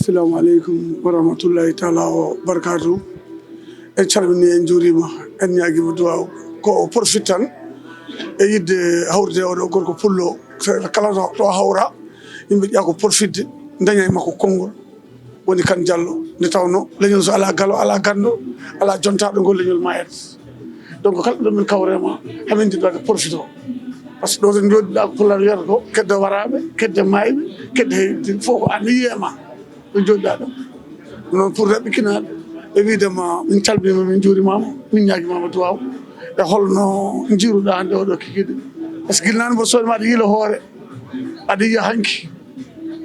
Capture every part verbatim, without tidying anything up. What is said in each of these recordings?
Assalamu aleykum wa rahmatullahi taala wa barakatuh. En calmini, en juurima, en ñaagima duwaw. Ko o profite tan e yidde hawrude oɗo gorko pullo, kala to, to hawra, yimɓe ƴeewa ko profite, daña e makko konngol. Woni Kan Jallo, nde tawno leñol so ala galo, ala ganndo, ala jontaɗo ngol leñol mayat. Donc kala ɗo min kawrema, hamin jiɗɗa ko profite. Parce que ɗo to jooɗiɗa ko pullar wiyata ko kedde waraɓe, kedde mayɓe, kedde heyɗi fof ko an yiye ma. Ɗo jooɗiɗa ɗo. Noon pour raɓɓikinaade e wiidema min calminima, min juurimama, min ñaagimama duwaw. E holno jiiruɗa hannde oɗo kikiɗe? Parce que gilnani mbo sownima aɗa yiila hoore, aɗa yiya hanki,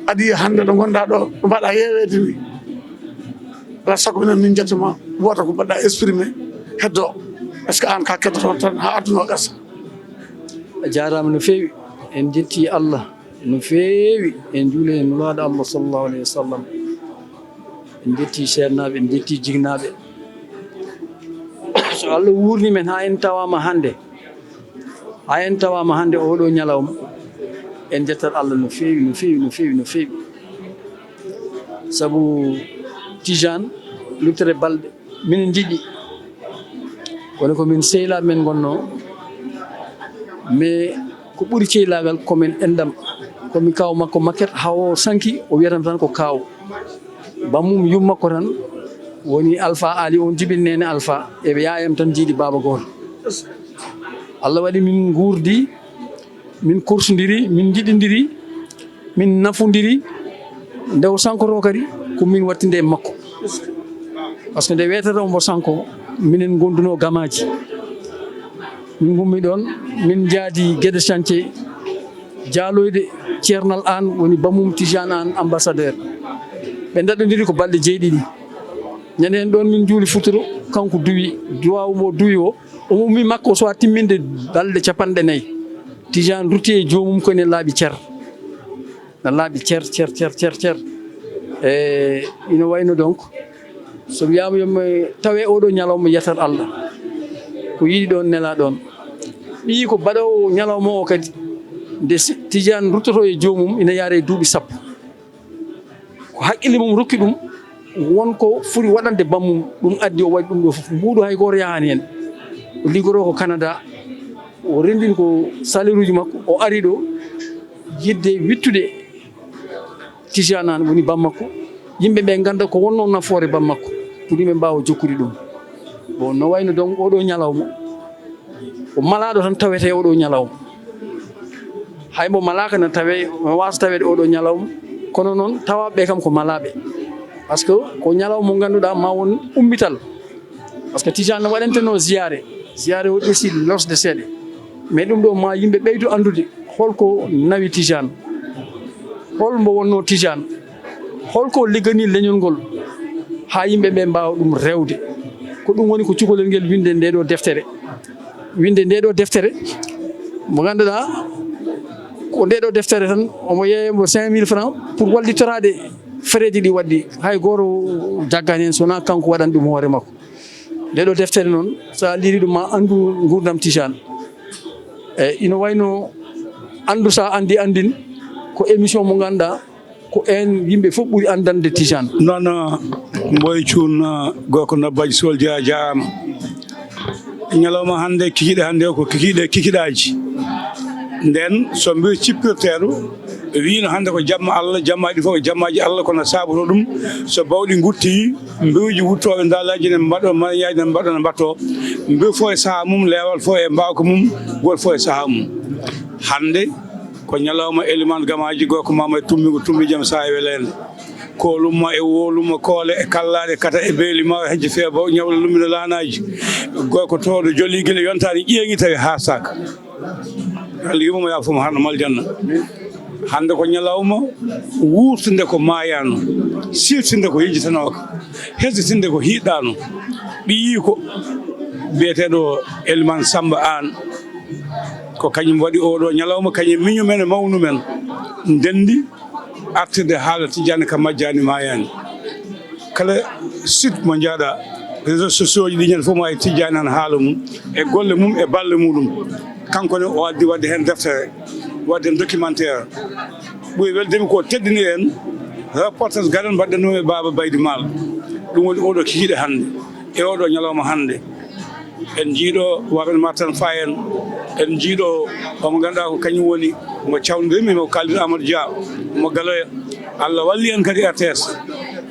aɗa yiya hannde ɗo ngonɗa ɗo, ɗo mbaɗa yeweede ni. Ala sago minen min jettoma wota ko mbaɗɗa exprimé heddo. Parce que an ka keddoto tan ha aduna o gasa. A jaaraama no feewi. En njetti Allah no feewi. En njuuli e Nulaaɗo Allah sallallahu alayhi wa sallam. En njetti seernaaɓe, en njetti jignaaɓe. So Allah wuurni men haa en tawaama hannde, haa en tawaama hannde oɗo ñalawma, en njettat Allah no feewi, no feewi, no feewi, no feewi. Sabu Tijaan, luttere balɗe, minen njiɗi. Kono ko min sehlaaɓe men ngonnoo, mais ko ɓuri cehlaagal ko men enɗam. Ko mi kaaw makko maquette, haa o sanki, o wiyata mi tan ko kaaw. Bammum yumma ko tan woni Alpha Ali, on jibini Neene Alpha, e ɓe yaayam tan jiiɗi baaba gooto. Allah waɗi min nguurdi, min kursondiri, min njiɗindiri, min nafondiri. Nde o sankoto kadi, ko min wattinde e makko. Parce que nde weetata omo sanko, minen ngondunoo gamaaji. Min ngummi ɗoon, min njaadi Gede Sance, jaaloyde Ceernal Aan, woni Bammum Tijaan Aan, ambassadeur. Ɓe ndaɗondiri ko balɗe jeeɗiɗi. Ñande heen ɗoon min njuuli futuro, kanko duwi, duwaawu mo duwi o, omo ummi makko o suwaa timminde balɗe capanɗe nayi. Tijaan rutti e joomum ko ene laaɓi cer. Na laaɓi cer, cer, cer, cer, cer. E ina wayno donc, so wiyaama yo mi tawe oɗo ñalawma, yetat Allah. Ko yiɗi ɗoon, nela ɗoon. Ɓiyi ko baɗoowo ñalawma o kadi, nde si-, Tijaan ruttoto e joomum, ina yaara e duuɓi sappo. Ko haqqille mum rokki ɗum, won ko foti waɗande bammum, ɗum addi o waɗi ɗum ɗo fof. Mbuuɗu hay gooto yahaani heen. O liggotoo ko Canada, o renndini ko saleeruuji makko, o ari ɗo yiɗde wittude Tijaan Aan woni bammakko. Yimɓe ɓe ngannda ko wonnoo nafoore bammakko, pour yimɓe mbaawa jokkude ɗum. Bon, no wayno donc oɗo ñalawma, ko malaaɗo tan tawetee oɗo ñalawma. Hay mbo malaaka na tawe, no waasa taweede oɗo ñalawma, kono noon tawaaɓe ɓe kam ko malaaɓe. Parce que ko ñalawma mo ngannduɗaa ma won ummital. Parce que Tijaan no waɗantenoo ziyaare, ziyaare o ɓesi losde seeɗa. Mais ɗum ɗo ma yimɓe ɓeydu anndude holko nawi Tijaan, hol mbo wonnoo Tijaan, holko liggani leñol ngol, haa yimɓe ɓe mbaawa ɗum rewde. Ko ɗum woni ko cukalel ngel winde nde ɗo deftere. Winde nde ɗo deftere, mo ngannduɗaa ko nde ɗo deftere tan, omo yeeye mbo cinq mille francs pour wallitoraade fereeji ɗi waɗɗi. Hay gooto jaggaani heen, so wonaa kanko waɗani ɗum hoore makko. Nde ɗo deftere noon, so a liiri ɗum, ma anndu nguurndam Tijaan. E ina wayno Anndu so a anndi anndin, ko émission mo ngannduɗaa ko en yimɓe fof ɓuri anndande Tijaan. Noon, Mboye Cuun, gorko Nabbaji Soldier, a jaaraama. Ñalawma hannde, kikiiɗe hannde ko kikiiɗe kikiiɗaaji. Nden so mbiɗo cippirteeɗo, ɓe wiino hannde ko jamma Allah, jammaaji ɗi fof ko jammaaji Allah, kono saabotoo ɗum, so bawɗi ngutti, mbeewji wuttooɓe daalaaji ne mbaɗoo, mariyaaji ne mbaɗoo, ne mbaɗtoo. Mbeewu fof e sahaa mum, leewal fof e mbaawka mum, gooto fof e sahaa mum. Hannde ko ñalawma elimaan gamaaji, gorko Maama e tumbi, ko tumbi jam sahaa e weleende. Koolumma e woolumma, koole e kallaaɗe, kata e beeli, ma hejje feebaw, ñawla lummina laanaaji. Gorko tooɗo joli gila yontaani ƴeeŋi tawi haasaaka. Allah yurmo yaa fof mo haɗno maljanna. Hannde ko ñalawma wuurtunde ko maayaano, siftinde ko yejjitanooka, hesditinde ko hiiɗɗaano. Ɓiyiiko biyeteeɗo Elimaan Sammba Aan, ko kañum waɗi oo ɗoo ñalawma, kañum e miñum en e mawnu men ndenndi artirde haala Tijjaani ka majjaani maayaani. Kala site mo njaaɗa, réseaux sociaux ji ɗi, ñande fof ma e Tijjaani Aan haala mum, e golle mum, e balle muɗum. Kanko ne o addi waɗde heen deftere, waɗde heen documentaire. Ɓuri weldemi ko teddini en Reportage gaɗen mbaɗɗen ɗum e Baaba Baydi Maal. Ɗum woni oɗo kikiiɗe hannde, e oɗo ñalawma hannde. En njiiɗo Waɓen Martan Fayen, en njiiɗo omo ngannduɗaa ko kañum woni mo cawndirmi, mo Khalid Amadou Dia, mo Galoya. Allah walli en kadi R T S.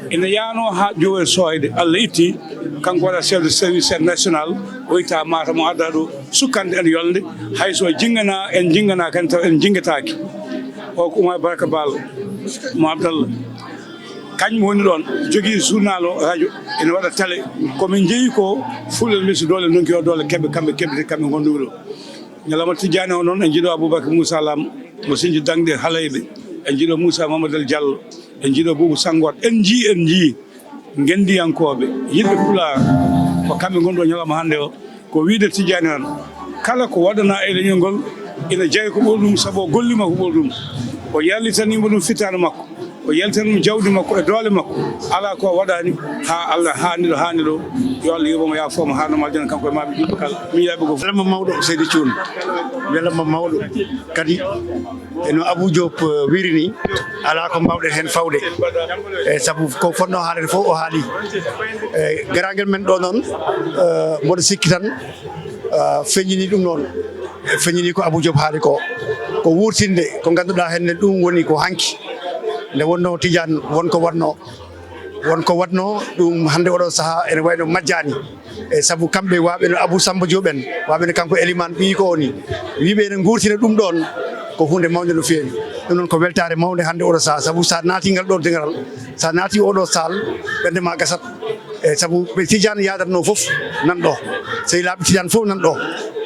Ina yaano haa jowo e sooyde, Allah itti, kanko waɗa chef de service national, o itta Matam, o adda ɗo sukkande en yolnde, hay so jinngana, en jinngana kadi taw en jinngetaaki. O ko Oumar Baraka Bal mo Abdallah. Kañum woni ɗoon, jogii journal o, radio, ene waɗa télé. Ko min njeyi ko fulɓe min so doole ndonki o doole keɓe kamɓe keɓete kamɓe ngonduɓe ɗo. Ñalawma Tijjaani o noon, en njiiɗo Aboubacar Moussa Lam, mo sinji dañde Halayɓe, en njiiɗo Moussa Mamadou El Diallo, en njiiɗo Boubou Sanngoot, en njii, en njii ngenndiyankooɓe, yiɗɓe Pulaar, ko kamɓe ngonɗo ñalawma hannde o. Ko wiyde Tijjaani tan, kala ko waɗanaa e leñol ngol, ina jeya ko ɓuri ɗum, sabu o golliima ko ɓuri ɗum. O yallitaniima ɗum fittaandu makko, o yaltani ɗum jawdi makko e doole makko. Alaa ko o waɗaani haa Allah, haa ni ɗo, haa ni ɗo. Yo Allah yurmo mo, yaafoo mo, haa no mo aljana, kanko e maaɓe julɓe kala. Min yaaɓe goo fof. Welamma mawɗo, Seydi Cuun. Welamma mawɗo. Kadi, e no Abou Diop, eh, wiiri ni, alaa ko mbaawɗen heen fawde. E sabu ko fotnoo haalde fof o haali. E garaangel men ɗo noon, eh, mboɗo sikki tan, eh, feññini ɗum noon. Feññini ko Abou Diop haali ko. Ko wuurtinde ko ngannduɗaa heen ne ɗum woni ko hanki. Nde wonnoo Tijaan won ko waɗnoo. Won ko waɗnoo ɗum hannde oɗo sahaa ene wayno majjaani. E sabu kamɓe waaɓe no Abou Samba Diop en, waaɓe no kanko Elimane ɓiyi ko o ni. Wiiɓe ene nguurtina ɗum ɗoon ko huunde mawnde no feewi. Ɗum noon ko weltaare mawnde hannde oɗo sahaa, sabu so a naati ngal ɗo dengal, so a naati oɗo saal, ɓernde ma gasat. E sabu ɓe Tijaan yaadatnoo fof nan ɗo, sehilaaɓe Tijaan fof nan ɗo.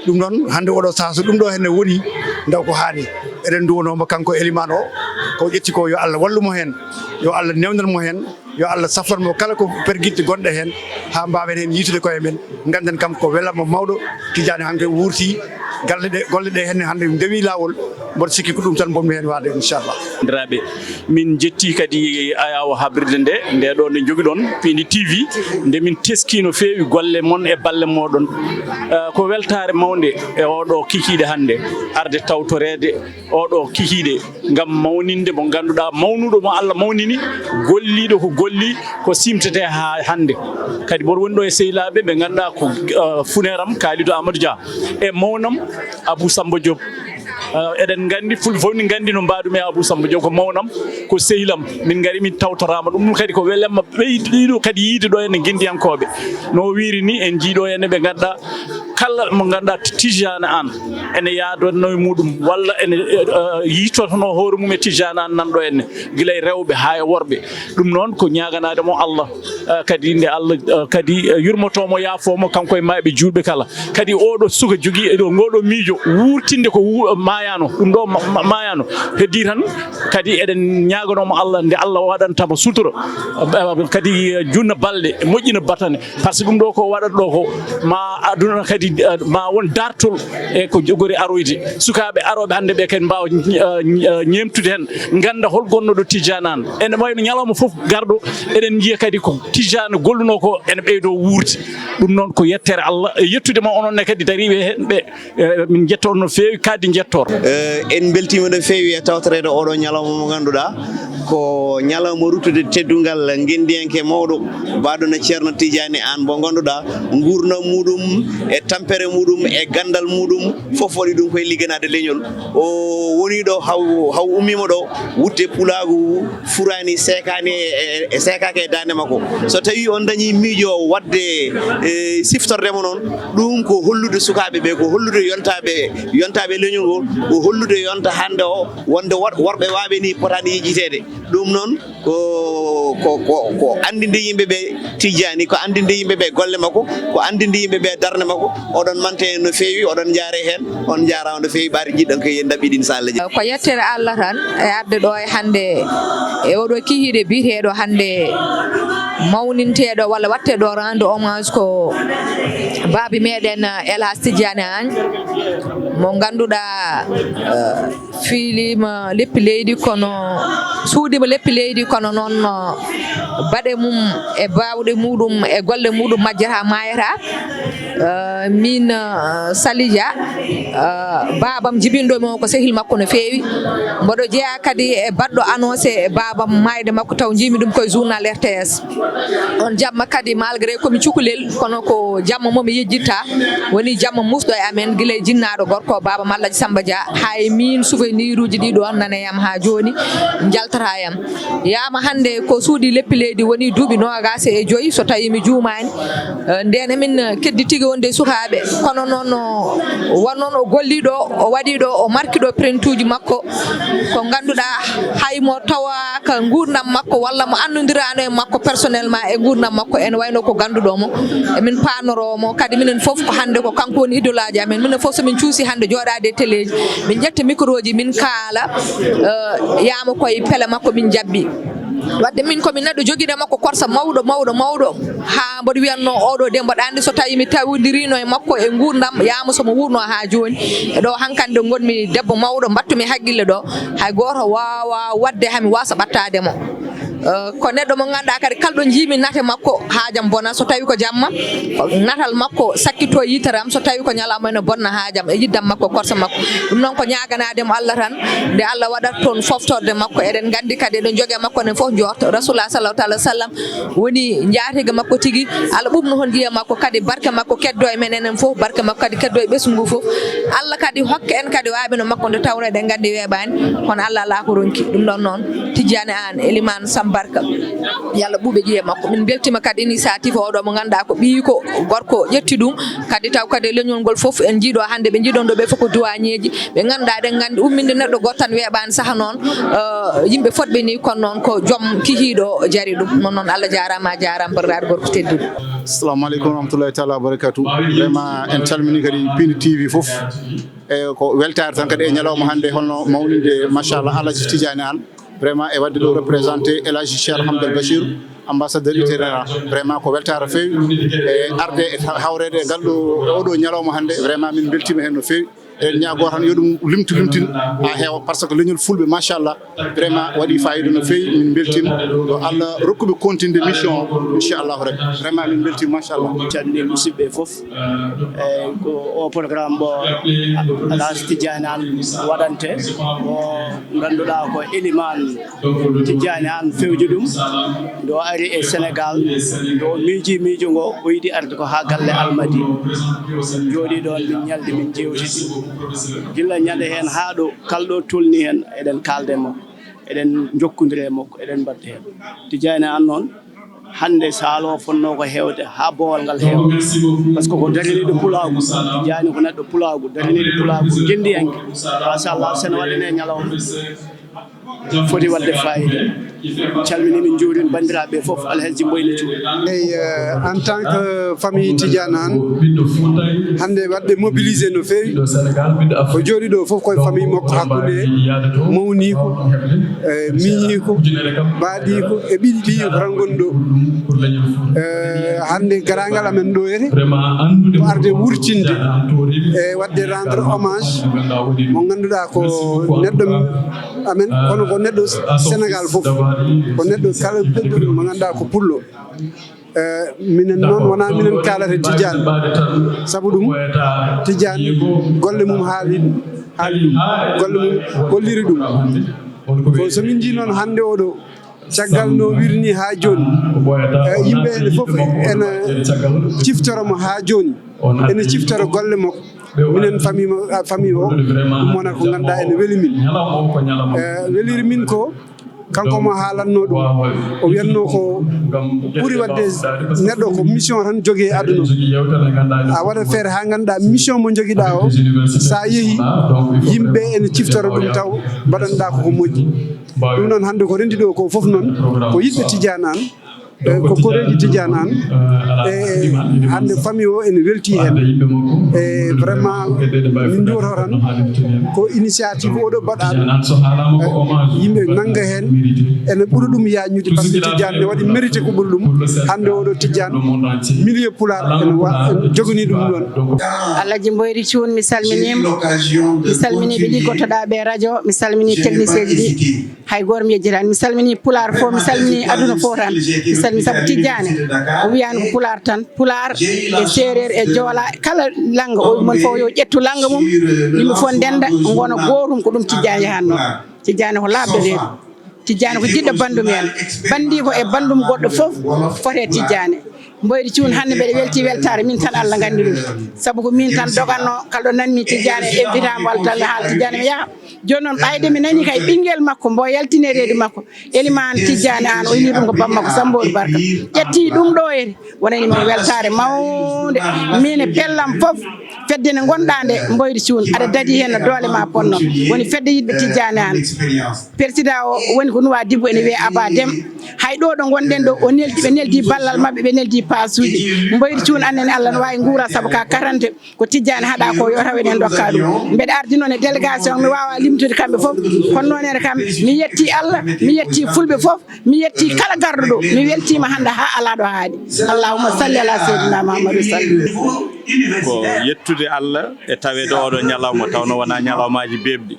Ɗum noon hannde oɗo sahaa so ɗum ɗo henne woni, ndaw ko haani. Eɗen nduwanoo mo kanko Elimane o, ko ƴetti ko yo Allah wallu mo heen, yo Allah newnan mo heen. Yo Allah safran mo kala ko pergitte gonɗe heen, haa mbaawen heen yiytude koye men, ngannden kam ko welamma mawɗo. Tijjaani hanki wuurti, galle ɗe, golle ɗe henne hannde ndewi laawol, mboɗo sikki ko ɗum tan mbonmi heen waade, inchallah. Banndiraaɓe, min njetti kadi ayaawo habrirde nde, nde ɗo nde njogiɗon, Piindi T V, nde min teski no feewi golle mon e balle mooɗon. Eh, ko weltaare mawnde e oɗo kikiiɗe hannde, arde tawtoreede oɗo kikiiɗe ngam mawninde mo ngannduɗaa mawnuɗo mo Allah mawnini, golliiɗo ko golli ko simtete haa hannde. Kadi mboɗo woni ɗo e sehilaaɓe ɓe ngannduɗaa ko, eh, funeeram Kalidou Amadou Dia e mawnam Abou Samba Diop. Eh, eɗen nganndi, fulɓe fof ne nganndi no mbaɗumi e Abou Samba Diop, ko mawnam, ko sehilam. Min ngari min tawtoraama ɗum, ɗum kadi ko welamma ɓeydiiɗo kadi yiyde ɗo henne ngenndiyankooɓe. No o wiiri ni, en njii ɗo henne ɓe ngannduɗaa kala mo ngannduɗaa Tijjaani Aan ene yaadanoo e muɗum, walla ene, eh, eh, yiytotonoo hoore mum e Tijjaani Aan nan ɗo henne, gila e rewɓe haa e worɓe. Ɗum noon ko ñaaganaade mo Allah, eh, kadi nde Allah, eh, kadi, eh, yurmotoo mo, yaafoo mo, kanko e maaɓe juulɓe kala. Kadi oɗo suka jogii e ɗo, ngoɗo miijo wuurtinde ko wu-, maayaano, ɗum ɗo ma-, ma-, maayaano. Heddii tan, kadi eɗen ñaaganoo mo Allah, nde Allah waɗanta mo sutura, eh, kadi, eh, junna balɗe, moƴƴina batane. Par ce que ɗum ɗo ko waɗata ɗo ko, ma aduna kadi, eh, ma won dartol e ko jogori aroyde. Sukaaɓe arooɓe hannde ɓe kadi mbaawa, eh, eh, ñeemtude heen, ngannda hol gonnoɗo Tijjaani Aan. Ene wayno ñalawma fof garɗo, eɗen njiya kadi ko Tijjaani gollunoo ko ene ɓeydoo wuurde. Ɗum noon ko yettere Allah, e yettude ma onon ne kadi dariiɓe heen ɓe, eh, min njetto on no feewi, kadi njettor. Eh, en mbeltiima no feewi e tawtoreede oɗo ñalawma mo ngannduɗaa ko ñalawma ruttude teddungal ngenndiyanke mawɗo, mbaɗo no Ceerno Tijjaani Aan, mo ngannduɗaa nguurndam muɗum e tampere muɗum e ganndal muɗum fof waɗi ɗum koye ligganaade leñol. O woni ɗo haw, haw ummiima ɗo, wutte pulaagu furaani, seekaani e, e, e seekaaki e daande makko. So tawii on dañii miijo waɗde, e, siftorde mo noon, ɗum ko hollude sukaaɓe ɓe, ko hollude yontaaɓe, yontaaɓe leñol ngol, ko hollude yonta hannde o, wonde wor-, worɓe waaɓe ni potaani yejjiteede. Ɗum noon ko, ko, ko, ko anndinde yimɓe ɓe Tijjaani, ko anndinde yimɓe ɓe golle makko, ko anndinde yimɓe ɓe darnde makko. Oɗon mante heen no feewi, oɗon njaare heen, on njaaraama no feewi, ɓaade jiɗɗon ko yen ɗaɓɓiɗin so Allah jaɓi. Ko yettere Allah tan e arde ɗo e hannde e oɗo kihiiɗe biyeteeɗo hannde mawninteeɗo walla waɗteeɗo rendre hommage ko baabi meɗen El Hadj Tijjaani Aan. Mo ngannduɗaa, eh, fiiliima leppi leydi, kono suudiima leppi leydi, kono noon, eh, baɗe mum e baawɗe muɗum e golle muɗum majjata, maayata. Eh, min, eh, Salidia, eh, baabam jibinɗo mo ko sehil makko no feewi. Mboɗo jeyaa kadi e baɗɗo annoncé e baabam maayde makko, taw njiimi ɗum koye journal R T S. On jamma kadi, malgré ko mi cukalel, kono ko jamma mo mi yejjitta, woni jamma musɗo e amen, gila e jinnaaɗo gorko, baaba Mallaji Samba Dia, haa e miin, souveniruuji ɗi ɗoon nana yam haa jooni, njaltata yam. Yaama hannde ko suuɗi leppi leydi woni duuɓi noogaas e joyi, so tawii mi juumaani. Eh, ndeen emin kedditigi wonde e sukaaɓe, kono noon o won noon o golliiɗo, o waɗiiɗo, o marki ɗo prentuuji makko, ko ngannduɗaa hay mo tawaaka nguurndam makko walla mo anndondiraano e makko personnellement e nguurndam makko, ene wayno ko ngannduɗo mo, emin paanoro mo. Kadi minen fof ko hannde ko kanko woni idolaaji amen. Minen fof so min cuusi hannde jooɗaade e teleeji, min ƴetta microji, min kaala, eh, yaama koye pele makko min jabbi. Wadde min ko min neɗɗo jogiiɗo makko korsa mawɗo, mawɗo, mawɗo, haa mboɗo wiyatno oɗo de mboɗo anndi so tawi mi tawdirino e makko e nguurndam, yaama so mo wuurno haa jooni. E ɗo hankande ngonmi debbo mawɗo, mbattumi haqqille ɗo, hay gooto waawa waɗde hami waasa ɓattaade mo. Eh, ko neɗɗo mo ngannduɗaa kadi kala ɗo njiimi nate makko haajam bona, so tawi ko jamma, ko natal makko sakkito yitere am, so tawi ko ñalawma ene bonna haajam e yiddam makko, korsa makko. Ɗum noon ko ñaaganaade mo Allah tan, nde Allah waɗat toon foftorde makko. Eɗen nganndi kadi eɗen jogii makko enen fof njoorto. Rasulullah sallallahu ta'ala wa sallam woni njaatigi makko tigi. Allah ɓuuɓno hon giya makko kadi, barke makko keddo e men enen fof, barke makko kadi keddo e ɓesngu ngu fof. Allah kadi hokke en kadi waaɓe no makko nde tawno eɗen nganndi weeɓaani, kono Allah alaa ko ronki. Ɗum ɗon noon Tijjani Aan, Elimaan Sam Barka, yo Allah ɓuuɓe ƴiye makko. Min mbeltima kadi initiative oɗo mo ngannduɗaa ko ɓiyiiko gorko ƴetti ɗum. Kadi taw kadi e leñol ngol fof en njiiɗo hannde ɓe njiiɗon ɗo ɓe fof ko duwañeeji. Ɓe ngannduɗaa, eɗen nganndi umminde neɗɗo gooto tan weeɓaani saha noon, eh, yimɓe fotɓe ni, kono noon ko joom kihiiɗo jari ɗum. Noon noon Allah jaaraama, a jaaraama, bardaade gorko tedduɗo. Assalamu aleykum wa rahmatullahi taala wa barakatuh. Vraiment, en calmini kadi Pindi T V fof. E ko weltaare tan kadi e ñalawma hannde, hono mawninde, machallah, Alhaji Tidiane Anne. Vraiment, e waɗde ɗo représenté El Hadji Cheikh Hamdal Bachir, ambassadeur itinéraire. Vraiment, ko weltaare feewi e arde e hawreede e ngal ɗo, oɗo ñalawma hannde. Vraiment, min mbeltima heen no feewi. Eɗen ñaagoo tan yo ɗum limtu limtin haa heewa, par ce que leñol fulɓe, machallah, vraiment waɗi fayida no feewi. Min mbeltima, yo Allah rokku ɓe continue de mission o, inchallahu rabbi. Vraiment min mbeltima, machallah. Calmini musidɓe fof. Eyi, ko o programme mo Alhaji Tidiane Anne waɗante, mo ngannduɗaa ko Elimaan Tijjani Aan fewji ɗum, nde o ari e Senegaal, nde o miiji miijo ngo, o yiɗi arde ko haa galle Almadi. Jooɗii ɗoon, min ñaldi, min njeewtidi. Gila ñande heen haa ɗo, kala ɗo tolni heen, eɗen kaalda e makko, eɗen njokkondira e makko, eɗen mbaɗda heen. Tijjani Aan noon, hannde saalo o fotnoo ko heewde haa boowal ngal heewa. Par ce que ko daraniiɗo pulaagu, Tijjani ko neɗɗo pulaagu, daraniiɗo pulaagu, ngenndiyanke. Machallah, so ne waɗanee ñalawma foti waɗde fayida. Calmini, min njuurin banndiraaɓe fof, Alhaji Mboy ne juuri. Eyi, eh, en tant que famille Tidiane Anne, hannde waɗde mobilisé no feewi. Ko jooɗi ɗo fof koye famille makko, hakkunde mawniiko, eh, miñiiko, baaɗiiko e ɓiɗɗiiko tan ngoni ɗo. Eh, hannde garaangal amen ɗo ere ko arde wurtinde e waɗde rendre hommage mo ngannduɗaa ko neɗɗo amen, kono ko neɗɗo Senegaal fof, ko neɗɗo kala mo ngannduɗaa ko pullo. Eh, minen noon wonaa minen kaalata Tijjani, sabu ɗum Tijjani golle mum haali, haali ɗum, golle mum holliri ɗum. Ko so min njii noon hannde oɗo, caggal no wirni haa jooni, eh, yimɓe ene fof ene ciftora mo haa jooni, ene ciftora golle makko. Minen famille mo, ah, famille o, ɗum wona ko ngannduɗaa ene weli min. Eh, weliri min ko kanko mo haalanno ɗum, o wiyatno ko ɓuri waɗde neɗɗo ko mission tan jogii e aduna. A waɗa feere haa ngannduɗaa mission mo njogiɗaa o, so a yehi, yimɓe ene ciftora ɗum taw mbaɗanɗaa koko moƴƴi. Ɗum noon hannde ko renndi ɗo ko fof noon ko yiɗɓe Tijjani Anne. E ko koreeji Tidiane Anne. E hannde famille o ene welti heen. E vraiment, min nduwoto tan ko initiative oɗo mbaɗaɗo. E yimɓe nannga heen, ene ɓuri ɗum yaajnude, par ce que Tidiane ne waɗi mérité ko ɓuri ɗum. Hannde oɗo Tidiane, milieu pulaar ene wa-, ene joganii ɗum ɗoon. Alhaji Mboyri Cuun, mi salminiima. Mi salminii ɓe liggotoɗaa ɓe radio, mi salminii technicien ji ɗi. Hay gooto mi yejjitaani. Mi salminii pulaar fof, mi salminii aduna fof tan. Mi salminii, sabu Tijjaane o wiyaani ko pulaar tan. Pulaar e seereer e joola, kala lannga, o mon fof yo ƴettu lannga mum, yimɓe fof ndennda, ngona gootum, ko ɗum Tijjaane yahatnoo. Tijjaane ko laaɓɗo reedu. Tijjaane ko jiɗɗo banndum en. Banndii ko e banndum goɗɗo fof foti e Tijjaane. Mboyri Cuun, hannde mbeɗa weltii weltaare, min tan Allah nganndi ɗum. Sabu ko min tan doganno, kala ɗo nanmi Tijjaane e invitaama walla tan mi haala Tijjaane mi yaha. Jooni noon, ɓayde mi nani kay ɓinngel makko, mbo yaltini e reedu makko, Elimaan Tijjaane Aan, o inni ɗum ko bammakko Sammbooru Barka. Ƴetti ɗum ɗo ene wonani mo weltaare mawnde. Min e pellam fof, fedde nde ngonɗaa nde, Mboyri Cuun, aɗa daɗi heen no doole ma ponno. Woni fedde yiɗɓe Tijjaane Aan. Président o woni ko Nuwa Dibbo ene wiyee Aba Dem. Hay ɗo ɗo ngonɗen ɗo, o neldi, ɓe neldi ballal maɓɓe, ɓe neldi paasuuji. Mboyri Cuun, annen Allah no waawi nguura sabu ka karante ko Tijjaani haɗa ko yo taw eɗen ndokka ɗum. Mbeɗa ardi noon e délégation, mi waawa limtude kamɓe fof. Kono noon ene kam, mi yetti Allah, mi yetti fulɓe fof, mi yetti kala garɗo ɗo. Mi weltiima hannde haa alaa ɗo haaɗi. Allahumma salli ala seydina Muhammad wa sallim. Ko yettude Allah e taweede oɗo ñalawma, tawno wonaa ñalawmaaji beeɓɗi.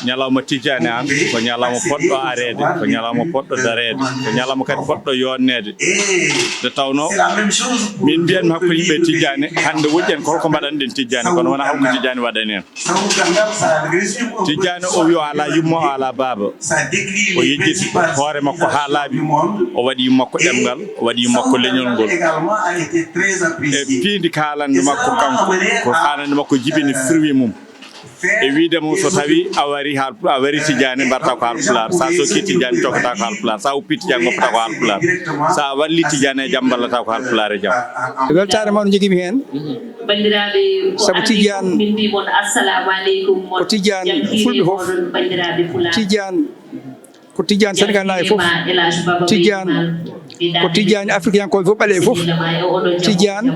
Ñalawma Tijjaani Aan ko ñalawma poɗɗo areede, ko ñalawma poɗɗo dareede, ko ñalawma kadi poɗɗo yoonneede. Nde tawnoo min mbiyanmi hakkunde yimɓe Tijjaani, hannde woƴƴi en ko holko mbaɗanɗen Tijjaani, kono wonaa holko Tijjaani waɗani en. Tijjaani o wi o alaa yumma, o alaa baaba. O yejjiti hoore makko haa laaɓi, o waɗi yumma makko ɗemngal, o waɗi yumma makko leñol ngol. E piindi kaalande makko kanko, ko kaalande makko jibini fruit mum. E wiide mo, so tawi a wari haal, a wari Tijjaani, mbaɗata ko haal pulaar. Sa sokki Tijjaani, cokkata ko haal pulaar. Sa uppi Tijjaani, ngoppata ko haal pulaar. Sa walli Tijjaani e jam, mballata ko haal pulaar e jam. Weltaare mawɗo njogimi heen. Sabu Tijjaani ko Tijjaani fulɓe fof. Tijjaani ko Tijjaani Senegal naaɓe fof. Tijjaani ko Tijjaani Afrikankooɓe fof, ɓaleeɓe fof. Tijjaani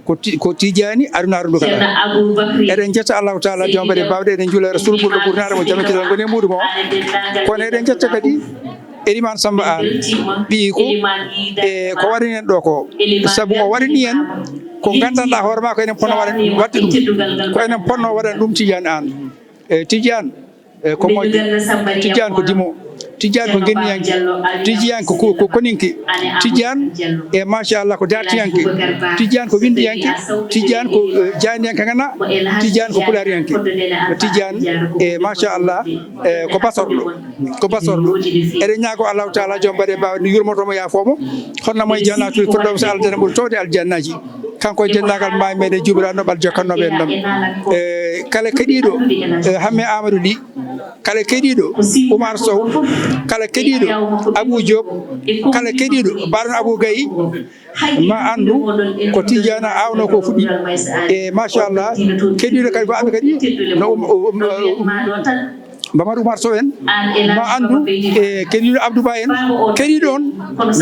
ko ti-, ko Tijjaani adunaaru ndu kala. Eɗen njetta Allahu Taala, jom mbaɗe baawɗe, eɗen njuula Rasul ɓurɗo ɓurnaare mo jam e kisal ngoni e muuɗum o. Kono eɗen njetta kadi Elimaan Sammba Aan, ɓiyiiko, e ko waɗani en ɗo ko. Sabu o waɗani en ko nganndanɗaa hoore maa ko enen ponno waɗan, waɗde ɗum. Ko enen ponno waɗan ɗum Tijjaani Aan. E Tijjaani, e ko moƴƴo. Tijjaani ko dimo. Tijjaani ko ngenniyanke. Tijjaani ko, ko, ko koninke. Tijjaani, e machallah, ko dartiyanke. Tijjaani ko winndiyanke. Tijjaani ko, e, jaayniyanke ngana. Tijjaani ko pulaariyanke. Tijjaani, e machallah, e ko basorɗo. Ko basorɗo. Eɗen ñaago Allahu Taala, jom mbaɗe baawɗe, yurmoto mo, yaafo mo. Honna mo e jannatul firdaws, aljanna ɓuri towde aljannaaji. Kanko e denndaangal maayo meɗen, juubiraaɗo noɓal jokkannooɓe en ɗon. E kala keɗiiɗo, e Hamme Amadou Ly, kala keɗiiɗo Oumar Sow, kala keɗiiɗo Abou Diop, kala keɗiiɗo Baron Abou Gaye, ma anndu ko Tijjaani aawnoo ko fuɗɗi. E machallah, keɗiiɗo kadi ko Hamme kadi no um, um, um, Mamadou Oumar Sow en, ma anndu, e keɗiiɗo Abdou Ba en, keɗiiɗo on,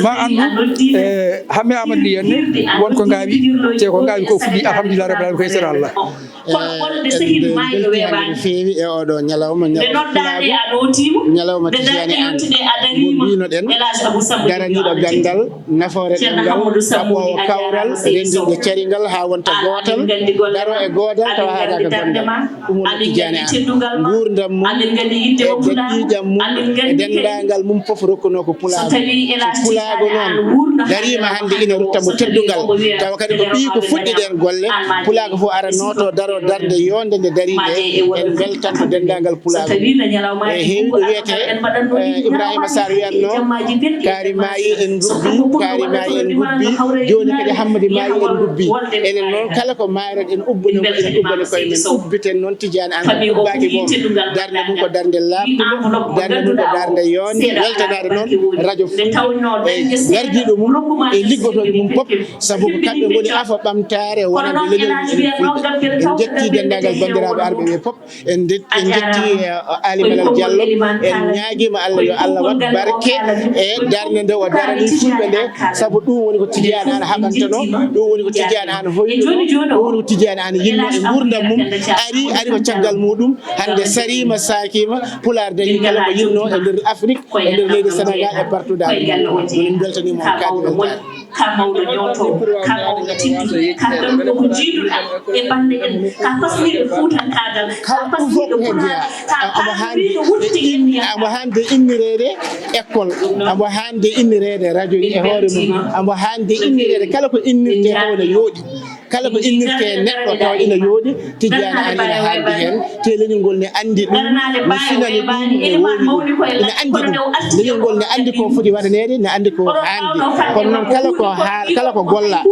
ma anndu, e Hamme Amadou Ly en, won ko ngaawi, te ko ngaawi ko fuɗɗi, alhamdulillah rabbil alamin, ko e sera Allah. Kono wonde sehil maayɗo weeɓaani. Feewi e oɗo ñalawma, nde noddaade a nootiima, ñalawma nde Tijjaani darɗe Aan, yottude a dariima, mo mbiynoɗen, El Hadj Abou Samba daraniiɗo ganndal, nafoore ɗemngal, kaɓoowo kawral, renndinɗo caringal haa wonta gootal, daro e goodal, tawa haadaaka goɗɗo. Ummo Tijjaani Aan. Nguurndam mum, e ƴiiƴam mum, e denndaangal mum fof rokkunoo ko pulaagu. So pulaagu noon dariima hannde ina rutta mo teddungal, tawa kadi ko ɓiyi ko fuɗɗi ɗeen golle, pulaagu fof ara nooto, daro darnde yoonde nde darii nde, en mbeltanto denndaangal pulaagu. E heewi ɗo wiyetee, e, Ibrahima Sarr wiyatnoo, kaari maayi en ngubbi, kaari maayi en ngubbi, jooni kadi Hammadi maayi en ngubbi. Enen noon kala ko maayren en ubbani mo, en ubbani koye men, ubbiten noon Tijjaani Aan ko ubbaaki mo, darnde mum ko darnde laaɓtude, darnde mum ko darnde yoonde, weltanaade noon radio Fulɓe e gardiiɗo mum e liggotooɓe mum fof, sabu ko kamɓe ngoni afo ɓamtaare wonande leñol mum enen Fulɓe. En njetti denndaangal banndiraaɓe arɓe ɓe fof. En nde-, en njetti, eh, Ali Malal Diallo. En ñaagiima Allah yo Allah waɗ barke e darnde nde o darani Fulɓe nde, sabu ɗum woni ko Tidiane Anne haɓantanoo, ɗum woni ko Tidiane Anne hoynuno, ɗum woni ko Tidiane Anne yinno e nguurndam mum. Ari, ari ko caggal muɗum. Hannde sariima, saakiima, Pulaar dañi kala ko yinno e nder Afrik, e nder leydi Sénégal e partout dans le monde. Min mbeltaniima on kadi weltaare. Ka mawɗo ñootoowo, ka mawɗo tedduɗo, ka ganduɗo ko jiiduɗo e bande en, ka pasniɗo fuutankaagal, ka pasniɗo pulaar, ka pasniɗo wuttude en. Amo hannde innireede école, amo hannde innireede radio e hoore mum, amo hannde innireede kala ko innirte taw ne yooɗi. Kala ko innirte neɗɗo taw ina yooɗi, Tidiane Anne ina haaldi heen, te leñol ngol ne anndi ɗum, ne finani ɗum, ne wooni ɗum, ina anndi ɗum. Leñol ngol ne anndi ko foti waɗaneede, ne anndi ko haandi. Kono noon kala ko haal-, kala ko golla,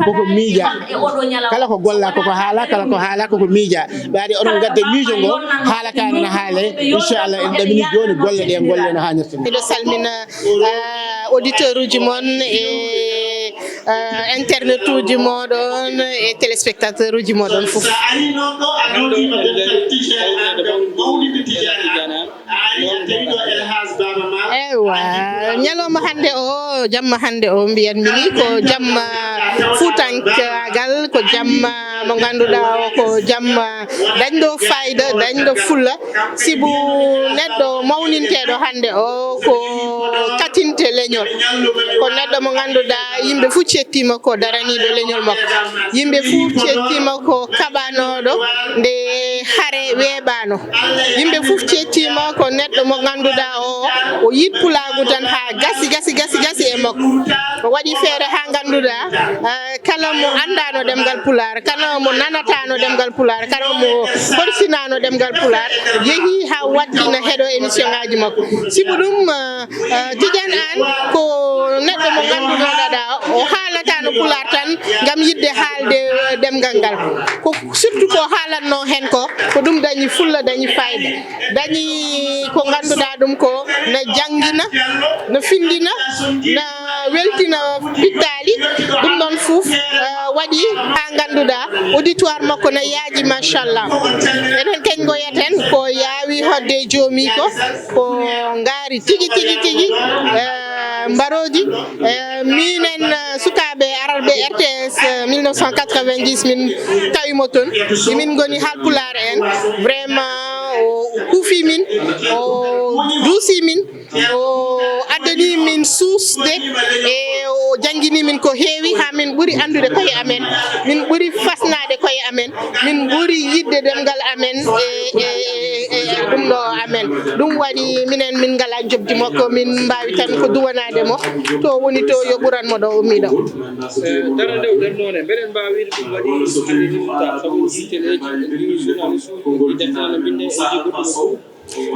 koko miija. Kala ko golla, koko haala, kala ko haala, koko miija. Ɓaade oɗon ngadda miijo ngo, haala ka ene haale, inchallah, en ɗamini jooni golle ɗe, golle no haanirta ni. Miɗo salmina, ah, auditeur uji mon e, ah, internet uji moɗon e téléspectateur uji moɗon fof. Ewa, ñalawma hannde o, jamma hannde o, mbiyanmi ni ko jamma fuutankaagal, ko jamma mo ngannduɗaa o, ko jamma dañɗo fayda, dañɗo fulla. Sibu neɗɗo mawninteeɗo hannde o ko katinte leñol. Ko neɗɗo mo ngannduɗaa yimɓe fof cettiima ko daraniiɗo leñol makko. Yimɓe fof cettiima ko kaɓanooɗo nde hare weeɓaano. Yimɓe fof cettiima ko neɗɗo mo ngannduɗaa o, o yiɗi pulaagu tan haa gasi, gasi, gasi, gasi e makko. O waɗi feere haa ngannduɗaa, eh, kala mo anndaano ɗemngal Pulaar, kala mo nanataano ɗemngal Pulaar, kala mo horsinaano ɗemngal Pulaar, yehi haa waɗti na heɗo émission ngaaji makko. Sibu ɗum, eh, eh, Tidiane Anne ko neɗɗo mo ngannduɗaa o haalataano Pulaar tan ngam yiɗde haalde, eh, ɗemngal ngal. Ko surtout ko haalatnoo heen ko, ko ɗum dañi fulla, dañi fayda. Dañi ko ngannduɗaa ɗum ko na janngina, na finndina, na weltina pittaali. Ɗum ɗon fof, eh, waɗi haa ngannduɗaa auditoire makko na yaaji, machallah. Enen kañ ngoyaten ko yaawi hoɗde joomi ko, ko ngaari tigi, tigi, tigi, eh, mbarooji. Eh, minen, eh, sukaaɓe ararɓe R T S, eh, mille neuf cent quatre-vingt-dix, min tawi mo toon. Min ngoni Haalpulaar en. Vraiment, o kuufi min, o duusi min, o addani min suusde, e o janngini min ko heewi, haa min ɓuri anndude koye amen, min ɓuri fasnaade koye amen, min ɓuri yiɗde ɗemngal amen, e, e, e, e ɗum ɗo amen. Ɗum waɗi minen min ngalaa njoɓdi makko, min mbaawi tan ko duwanaade mo, to woni to yo ɓuran mo ɗo o ummi ɗo. Eh, darnde o darnoo nde, mbeɗen mbaawi wiide ɗum waɗi hannde résultat, sabu en njii teleeji, en njii journaliste uji, en njii defte no mbinndee, en njii goɗɗum fof.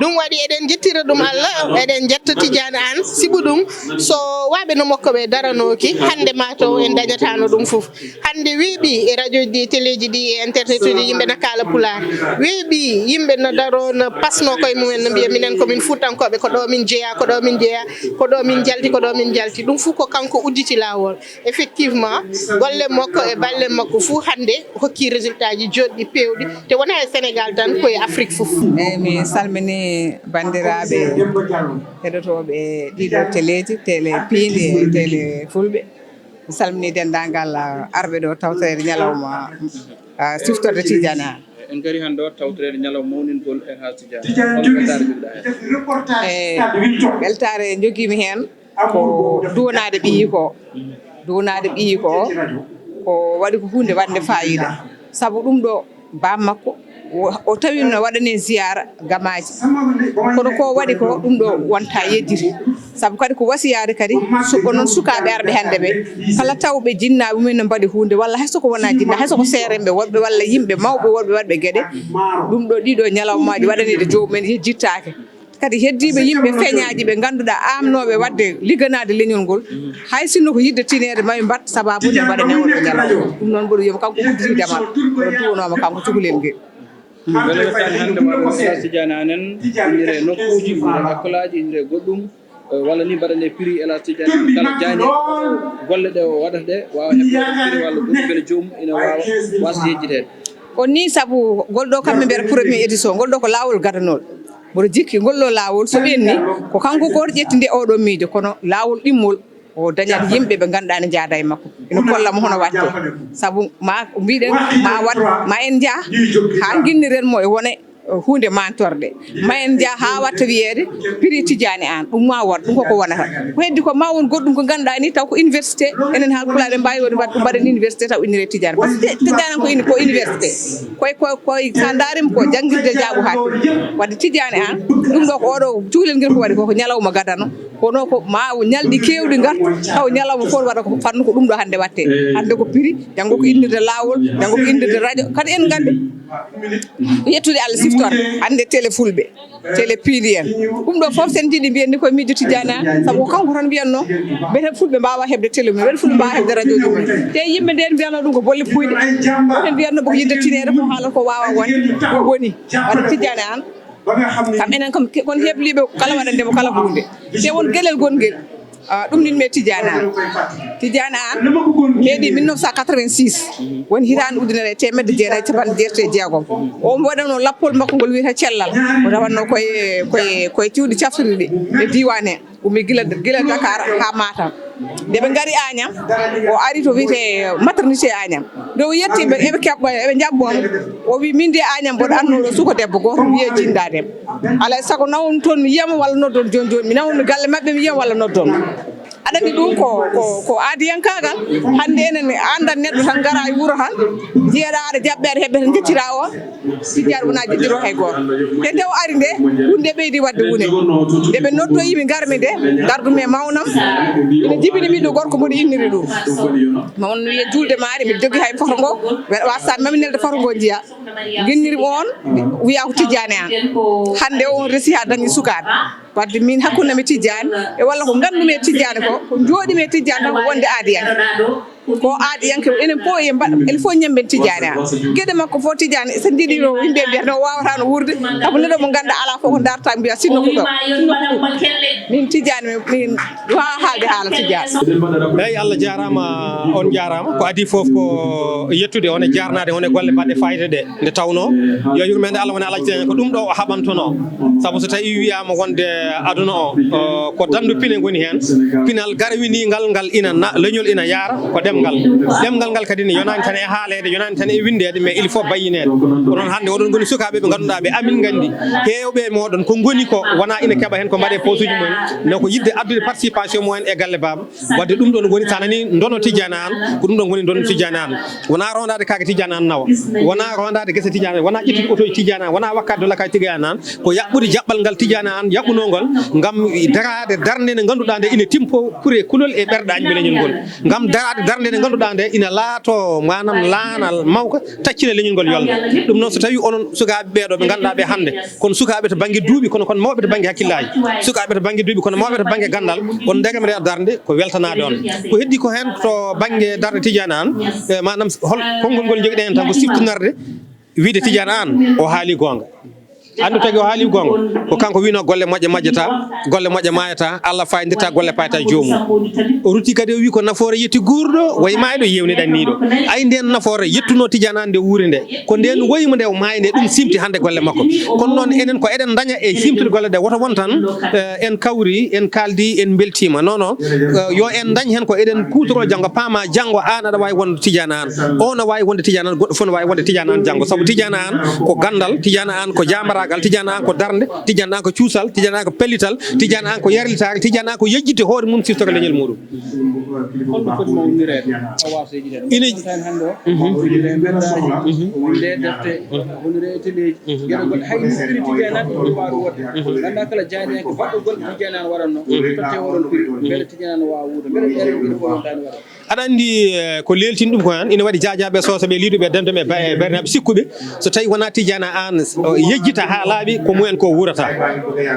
Ɗum waɗi eɗen njettira ɗum Allah, eɗen njetta Tidiane Anne, sibu ɗum so waaɓe no makko ɓe daranooki, hannde ma taw en dañataano ɗum fof. Hannde weeɓi e radioji ɗi, e teleeji ɗi, e internet uji, yimɓe na kaala Pulaar. Weeɓi yimɓe na daroo, na pasnoo koye mumen, na mbiya minen ko min Fuutankooɓe, ko ɗo min jeyaa, ko ɗo min jeyaa, ko ɗo min njalti, ko ɗo min njalti. Ɗum fof ko kanko udditi laawol. Effectivement, golle makko e balle makko fof hannde hokki résultat ji joɗɗi, peewɗi, te wonaa e Sénégal tan, ko e Afrique fof. Eeyi, mi salminii banndiraaɓe heɗotooɓe ɗiɗo teleeji, télé piindi e télé fulɓe. Mi salminii denndaangal, ah, arɓe ɗo tawtoreede ñalawma, ah, siftorde Tidiane Anne. En ngari hannde o tawtoreede ñalawma mawningol El Hadj Tidiane. Hol weltaare njogiɗaa heen? Eeyi, weltaare njogiimi heen ko duwanaade ɓiyi ko. Duwanaade ɓiyi ko, ko waɗi ko huunde waɗnde faayiida. Sabu ɗum ɗo, baam makko, o, o tawi no waɗani en ziyaara gamaaji. Kono ko waɗi ko, ɗum ɗo wonta yejjiti. Sabu kadi ko wasiyaade kadi, su-, onon sukaaɓe arɓe hannde ɓe, kala tawɓe jinnaaɓe mumen no mbaɗi huunde, walla hay so ko wonaa jinnaaɓe, hay so ko seerenɓe woɗɓe, walla yimɓe mawɓe woɗɓe waɗɓe geɗe, ɗum ɗo, ɗiɗo ñalawmaaji waɗaneede joomum en yejjittaake. Kadi heddiiɓe yimɓe feñaaji ɓe ngannduɗaa aamnooɓe waɗde ligganaade leñol ngol, hay sinno ko yiɗde tineede, maɓe mbaɗ sabaabu nde mbaɗanee oɗo ñalawma. Ɗum noon mboɗo wiyamo kanko udditi damal, kono duwanaama kanko cukalel ngel. Wela wettaani hannde waɗa Elhadji Tidiane Anne en, innire nokkuuji, innire lakkolaaji, innire goɗɗum, eh, walla ni mbaɗane prix Elhadji Tidiane Anne en, kala jaaynde golle ɗe o waɗata ɗe, waawa heɓde prix walla goɗɗum, mbele joomum ina waawa waasde yejjiteede. Ko nii sabu ngol ɗo kamɓe mbiyata premier édition, ngol ɗo ko laawol gadanol. Mboɗo jikki ngol ɗo laawol so ɓenni, ko kanko gooto ƴetti nde oɗo miijo, kono laawol ɗimmol o dañat yimɓe ɓe ngannduɗaa ne njaada e makko, ina kolla mo hono watte. Sabu ma mbiɗen ma waɗ ma en njah haa nginniren mo e wone huunde mantorɗe, ma en njah haa watta wiyeede prix Tidiane Anne, ɗum ma waɗ ɗum koko wonata. Ko heddi ko ma won goɗɗum ko ngannduɗaa ni taw ko université, enen Haalpulaaɓe mbaawi woni waɗ ɗum mbaɗen université taw innire Tidiane, par ce que Tidiane ko ini ko université, koye koye koye sa ndaarima ko janngirde jaaɓo hatti. Wadde Tidiane Anne, ɗum ɗo ko oɗo cukalel ngel ko waɗi koko ñalawma gadano. Kono ko ma ñalɗi keewɗi ngarta, taw ñalawma fof waɗa ko fannu ko ɗum ɗo hannde watte. Hannde ko prix, janngo ko innirde laawol, janngo ko innirde radio. Kadi en nganndi ko yettude Allah siftorde. Hannde télé fulɓe, télé piindi en. Ɗum ɗo fof sen njiɗi mbiyen ni koye miijo Tidiane Anne, sabu ko kanko tan mbiyatno. Mbete fulɓe mbaawa heɓde télé mum, mbete fulɓe mbaawa heɓde radio mum. Te yimɓe nde mbiyatno ɗum ko bolle puyɗe. Mbete mbiyatno ko yidde tineede ko haalata ko waawa wonde. Ɗum woni. Wadde Tidiane Anne, kam enen kam ke-, kon hebliiɓe kala waɗande mo kala huunde. Te won geɗel gongel, ah, ɗum nin me Tidiane Anne. Tidiane Anne meeɗi mille neuf cent quatre-vingt-six, woni hitaande ujunere e teemedde jeenayi e capanɗe jeetati e jeegom. O waɗano lappol makko ngol wiyata Cellal. O tawanno koye, koye, koye cuuɗi cafrirɗi e diiwaan he. Ummi gila, gila Dakar haa Matam. Nde ɓe ngari Agnam, o ari to wiyetee maternité Agnam. Nde o yetti ɓe, eɓe keɓɓa, eɓe njaɓɓoo mo. O wi, "Min de Agnam mboɗo annoo ɗo suka debbo gooto, wiyee Jinda Dem. Alaa e sago nawon toon mi yiyama walla noddon jooni jooni. Mi nawon mi galle maɓɓe, mi yiyama walla noddon." Aɗa anndi ɗum ko, ko, ko aadiyankaagal. Hannde enen anndan neɗɗo tan ngara e wuro tan, njiyeɗaa aɗa jaɓɓe, aɗa heɓɓe tan, ngecciraa o. Tidiane wonaa jiddiro hay gooto. Te nde o ari nde, ɗum nde ɓeydi waɗde wune. Nde ɓe noddoyi mi ngarmi nde, ngardu mi e mawnam, ina jibini ɓiɗɗo gorko mboɗo inniri ɗum. Mawno wiye juulde maari, mbiɗa jogii hay foto ngo, wasata mami nelde foto ngo njiya. Ginniri mo on, wiya ko Tidiane Anne. Hannde o on resi haa dañi sukaaɓe. Wadde min hakkunde mi Tidiane, e walla ko nganndumi e Tidiane ko, ko njooɗimi e Tidiane tan ko wonde aadiyanke. Ko aadiyanke, enen fof e mbaɗ-, enen fof ñemben Tidiane Anne. Geɗe makko fof Tidiane, so njiɗi ɗo yimɓe mbiyata no waawata no wuurde, sabu neɗɗo mo ngannduɗaa alaa fof ko darta mbiya sinno ko ɗo. Sinno ko ɗo. Min Tidiane, min, min waawaa haalde haala Tidiane. Eeyi, Allah jaaraama, on jaaraama. Ko adii fof ko yettude on e jaarnaade on e golle baɗɗe faayiida ɗe. Nde tawnoo, yo yurmeende Allah wone Alhaji Tijani, ko ɗum ɗo o haɓantonoo. Sabu so tawii wiyaama wonde aduna o, o, ko danndu pine ngoni heen, pinal garwiniingal ngal ina na-, leñol ina yaara ko ɗemngal. Ɗemngal ngal kadi ne yonaani tan e haaleede, yonaani tan e winndeede, mais il faut bayyineede. Ko noon hannde oɗon ngoni sukaaɓe ɓe ngannduɗaa ɓe amin nganndi. Heewɓe e mooɗon ko ngoni ko wonaa ina keɓa heen ko mbaɗee posuuji mumen, no ko yiɗde addude participation mumen e galle baaba. Wadde ɗum ɗon woni, so a nanii ndono Tidiane Anne, ko ɗum ɗon woni ndono Tidiane Anne. Wonaa rondaade kaake Tidiane Anne nawa. Wonaa rondaade gese Tidiane Anne. Wonaa ƴettude otoji Tidiane Anne. Wonaa wakkaade dola kaake Tidiane Anne. Ko yaɓɓude jaɓɓal ngal Tidiane Anne yaɓɓunoo ngol ngam daraade darnde nde ngannduɗaa nde ina timpo kure kulol e ɓerɗaaji ɓe leñol ngol. Ngam daraade darnde nde ngannduɗaa nde ina laato, maanaam, laanal mawka taccina leñol ngol yolnde. Ɗum noon, so tawii onon sukaaɓe ɓee ɗo ɓe ngannduɗaa ɓe hannde, kono sukaaɓe to bannge duuɓi, kono, kono mawɓe to bannge hakkillaaji. Sukaaɓe to bannge duuɓi, kono mawɓe to bannge ganndal, on ndegamre darnde ko weltanaade on. Ko heddi ko heen to bannge darnde Tidiane Anne, e, maanaam hol konngol ngol njogiɗen heen tan ko siftinorde, wiide Tidiane Anne o haali goonga. Anndu tagi o haali goonga, ko kanko wino golle moƴƴe majjata, golle moƴƴe maayata, Allah fayindirta golle payata joomum. O rutti kadi o wi ko nafoore yetti guurɗo, wayi maayɗo yewni ɗanniiɗo. Ay nden nafoore yettuno Tidiane Anne nde wuuri nde. Ko nden woyi mo nde o maayi nde ɗum simti hannde golle makko. Kono noon enen ko eɗen daña e simtude golle ɗe, woto won tan, eh, en kawri, en kaaldi, en mbeltiima. Non, non. Eh, yo en dañ heen ko eɗen kuutoroo janngo, paama janngo aan aɗa waawi wonde Tidiane Anne. O no waawi wonde Tidiane Anne, goɗɗo fof no waawi wonde Tidiane Anne janngo. Sabu Tidiane Anne ko ganndal, Tidiane Anne ko darnde, Tidiane Anne ko yarlital, Tidiane Anne ko yejjitde hoore mum siftora leñol muɗum. Holno foti mawnireede? Ina, mhm, wonde defte, wonde e teleeji, geɗe goɗɗe, hay ni prix Tidiane Anne ɗum waawi wonde. Nganndaa kala jaayndiyanke baɗɗo golle Tidiane Anne waɗatno, totte oɗon prix, mbele Tidiane Anne waawa wuurde, mbele ɗeen geɗe fof wontaani waɗa. Aɗa anndi, eh, ko leeltini ɗum ko han, ina waɗi jaajaaɓe soosaaɓe, liiduɓe, dentoɓe, ba-, e bernaaɓe sikkuɓe. So tawii wonaa Tidiane Anne, o yejjita haa laaɓi, ko mumen ko wuurata.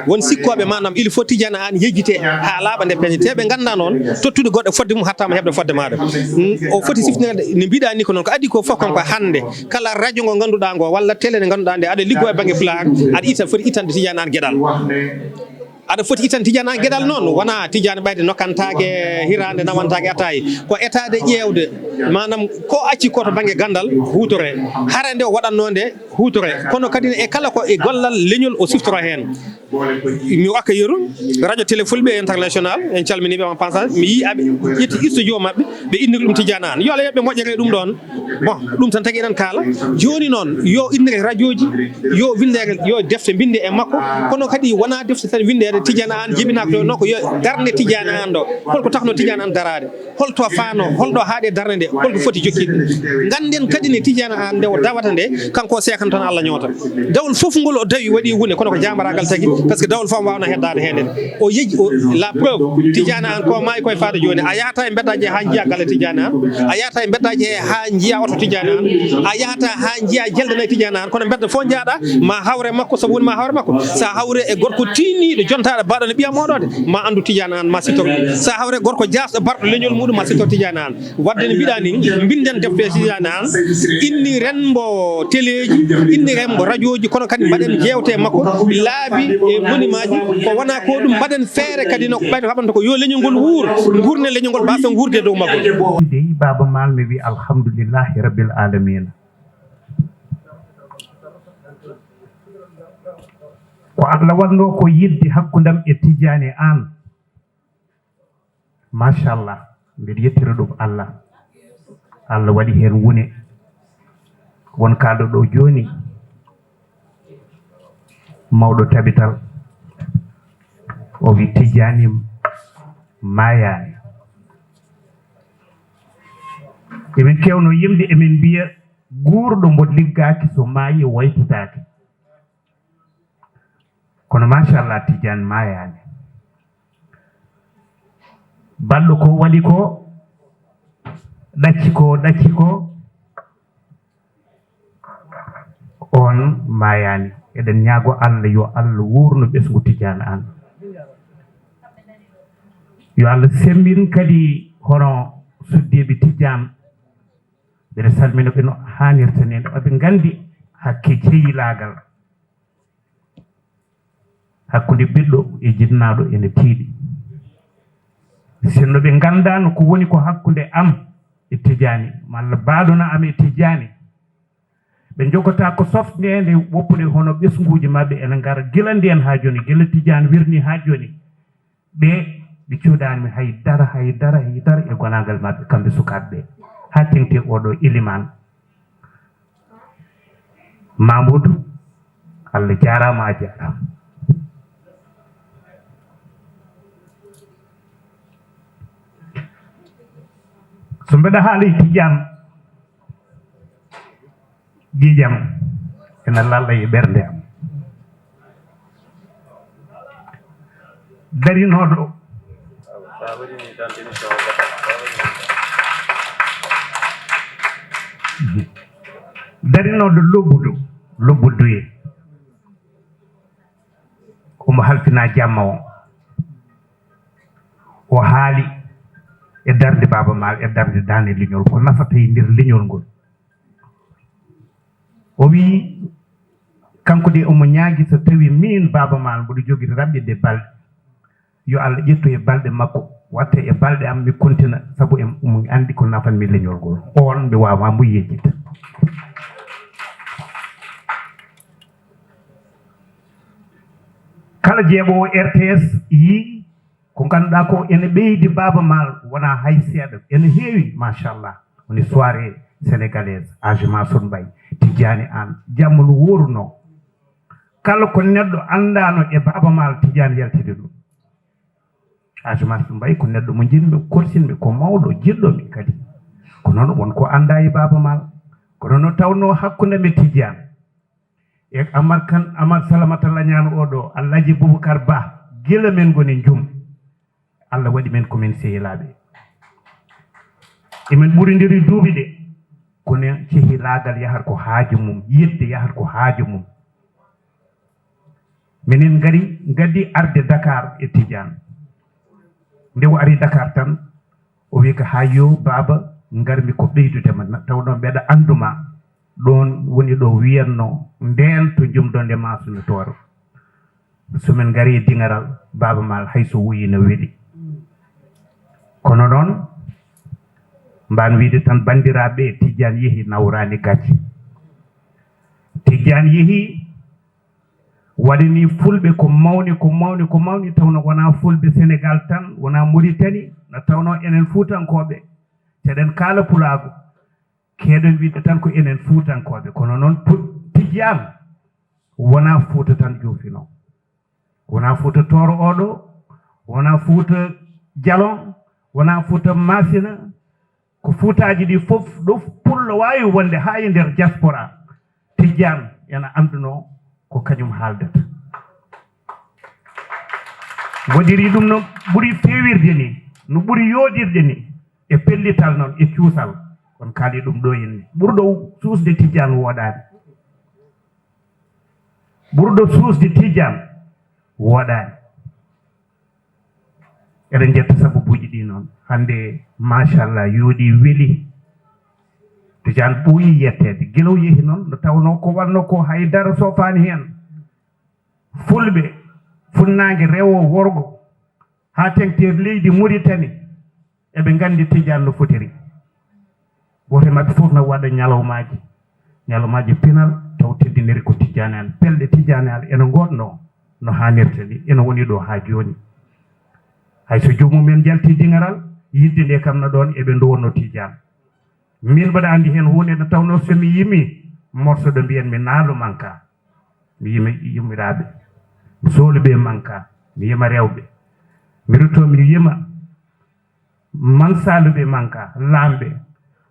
Won sikkooɓe maanaam, il faut Tidiane Anne yejjite haa laaɓa nde peñe. Te ɓe nganndaa noon, tottude goɗɗo fodde Ɗum hattaama heɓde fodde maaɗa. Mm, o foti siftinirde, ne mbiɗa ni ko noon, ko adii ko fof kanko hannde, kala radio ngo ngannduɗaa ngo, walla télé nde ngannduɗaa nde, aɗa liggoo e bannge Pulaar, aɗa ita, foti ittande Tidiane Anne geɗal. Aɗa foti ittande Tidiane Anne geɗal noon, wonaa Tidiane ɓayde nokkantaake hiraande, nawantaake ataay. Ko etaade ƴeewde, maanaam ko acci ko to bannge ganndal huutoree. Hara nde o waɗatnoo nde huutoree. Kono kadi e kala ko e gollal leñol o siftora heen. Mi wakka yeru, radio télé Fulɓe international, en calminii ɓe en passant. Mi yii aɓe ƴetti studio maɓɓe, ɓe inniri ɗum Tidiane Anne. Yo Allah yoɓ ɓe moƴƴere e ɗum ɗoon. Bon, ɗum tan tagi eɗen kaala. Jooni noon, yo innire radioji, yo windere, yo defte mbinde e makko. Kono kadi wonaa defte tan windeede Tidiane Anne jibinaaka to, non ko yo darnde Tidiane Anne ɗo. Holko takno Tidiane Anne daraade? Holto faano? Holɗo haaɗe darnde nde? Holko foti jokkiɗe? Ngannden kadi ne Tidiane Anne nde o dawata nde, kanko o seekan tan Allah ñoota. Dawol fof ngol o dawi waɗi wune, kono ko jaambaraagal tagi, parce que dawol fof waawna heddaade heen. O yeji, o, la preuve, Tidiane Anne ko maayi koye faade jooni. A yahata e mbeddaaji he haa njiya galle Tidiane Anne. A yahata e mbeddaaji he haa njiya oto Tidiane Anne. A yahata haa njiya jelɗe nayi Tidiane Anne. Kono mbedda fof njaaɗa, ma hawre makko, sabu woni ma hawre makko. Sa hawre e gorko tiiniiɗo, jontaaɗo, baɗɗo ne ɓiya mooɗo de, ma anndu Tidiane Anne, ma sittor. Sa hawre gorko jaasɗo, barɗo leñol muɗum, ma sittor Tidiane Anne. Wadde no mbiɗa ni, mbinden defte Tidiane Anne, inniren mbo teleeji, inniren mbo radioji, kono kadi mbaɗen jeewte e makko, laabi e monimaaji, ko wona ko ɗum, mbaɗen feere kadi no ɓayno haɓanta ko yo leñol ngol wuur, nguurnen leñol ngol, mbaasen wuurde dow maggol. Dey, Baaba Maal, mi wi alhamdulillahi rabbil alamina. Ko Allah waɗno ko yidde hakkundam e Tidiane Anne. Machallah, mbeɗa yettira ɗum Allah. Allah waɗi heen wune. Won kaalɗo ɗo jooni, mawɗo tabital, o wi Tijjaani maayaani. Emin keewno yimde, emin mbiya guurɗo mbo liggaaki so maayi waytitaaki. Kono machallah, Tijaan maayaani. Baɗɗo ko waɗi ko, ɗacci ko, ɗacci ko, on maayaani. Eɗen ñaago Allah, yo Allah wuurnu ɓesngu Tijaan aan. Yo Allah semmbin kadi hono suddiiɓe Tijaan. Mbeɗa salmina ɓe no haanirta ni, no ɓe nganndi hakke jeyilaagal. Hakkunde ɓiɗɗo e jinnaaɗo ene tiiɗi. Sinno ɓe nganndaano ko woni ko hakkunde am e Tijaani, malla baadona am e Tijaani, ɓe njogotaako sofneede woppude hono ɓesnguuji maɓɓe ene ngara gila ndeen haa jooni, gila Tijaani wirnii haa jooni. Ɓe, ɓe cuuɗaani mi hay dara, hay dara, hay dara e gonaangal maɓɓe, kamɓe sukaaɓe ɓe. Haa teŋti oɗo ilimaan. Mamoudou, Allah jaaraama, a jaaraama. So mbeɗa haala e Tijaan, ƴiiƴam ena lalla e ɓernde am. Darinooɗo, darinooɗo lobbudu, lobbuduye, omo halfina jamma o. O haali e darnde Baaba Maal, e darnde Daande Leñol, ko nafata e nder leñol ngol. O wii, kanko de omo ñaagi so tawi miin Baaba Maal mboɗo jogii raɓɓiɗde balɗe, yo Allah ƴettu e balɗe makko, watta e balɗe am, mi kontina, sabu em, omo anndi ko nafanmi leñol ngol. Oon mi waawaa mo yejjitde. Kala jeeɓoowo R T S yii ko ngannduɗaa ko ene ɓeydi Baaba Maal, wonaa hay seeɗa, ene heewi, machallah. Woni soirée sénégalaise, Hadj Mansour Mbaye, Tijjaani Aan, jamma no wuurunoo. Kala ko neɗɗo anndaano e Baaba Maal, Tijjaani yaltini ɗum. Hadj Mansour Mbaye ko neɗɗo mo njiɗmi, korsinmi, ko mawɗo jiɗɗo mi kadi. Ko noon won ko anndaa e Baaba Maal. Kono no tawnoo hakkunde mi Tijjaan e Amar Kan, Amar Salamata Lañaan oɗo, Alhaji Boubacar Ba, gila men ngoni jum. Allah waɗi men ko men sehilaaɓe. Emen ɓurindiri duuɓi de, kono sehilaagal yahat ko haaju mum, yidde yahat ko haaju mum. Minen ngari, ngaddi arde Dakar e Tijaan. Nde o ari Dakar tan, o Wi ko haa yo baaba, ngarmi ko ɓeydude ma, na-, taw ɗon mbeɗa anndu ma. Ɗoon woni ɗo wiyatno ndeen to jumdonde ma sunotooro. So min ngari e diŋaral, Baaba Maal hay so wuyi no weli. Kono noon, mbaan wiyde tan banndiraaɓe, Tijjaan yehi nawraani gacce. Tijjaan yehi waɗani fulɓe ko mawni, ko mawni, ko mawni, tawno wonaa fulɓe Senegaal tan, wonaa Moritani, na tawno enen Fuutankooɓe, seɗen kaala Pulaagu, keɗen wiyde tan ko enen Fuutankooɓe. Kono noon pu-, Tijjaan wonaa Fuuta tan joofinoo. Wonaa Fuuta Tooro oo ɗoo, wonaa Fuuta Jalon, wonaa Fuuta Maasina, ko Fuutaaji ɗi fof, ɗo pullo waawi wonde haa e nder diaspora, Tijjaan ena anndunoo ko kañum haaldata. Waɗiri ɗum no ɓuri feewirde ni, no ɓuri yooɗirde ni, e pellital noon, e cuusal. On kaali ɗum ɗo henne. Ɓurɗo suusde Tijjaan wooɗaani. Ɓurɗo suusde Tijjaan wooɗaani. Eɗen njetta sababuuji ɗi noon. Hannde, machallah, yooɗi, weli. Tijjaan ɓooyi yetteede. Gila o yehi noon, nde tawnoo ko wannoo ko hay dara soofaani heen. Fulɓe, funnaange rewo worgo, haa teŋti e leydi Muritani, eɓe nganndi Tijjaan no fotiri. Gooto e maɓɓe fof no waɗa ñalawmaaji, ñalawmaaji pinal, taw teddiniri ko Tijjaanaaɓe. Pelɗe Tijjaanaaɓe ene ngoodnoo no haanirta ni, ene woni ɗo haa jooni. Hay so joomum en njalti diŋaral, yidde nde kam no ɗoon eɓe nduwonno Tijjaan. Min mbaɗa anndi heen huunde, nde tawnoo so mi yimi morso ɗo mbiyen mi Naalo Manka, mi yima yummiraaɓe, mi Sooluɓe Manka, mi yima rewɓe, mi rutto mi yima Mansaaluɓe Manka, laamɓe,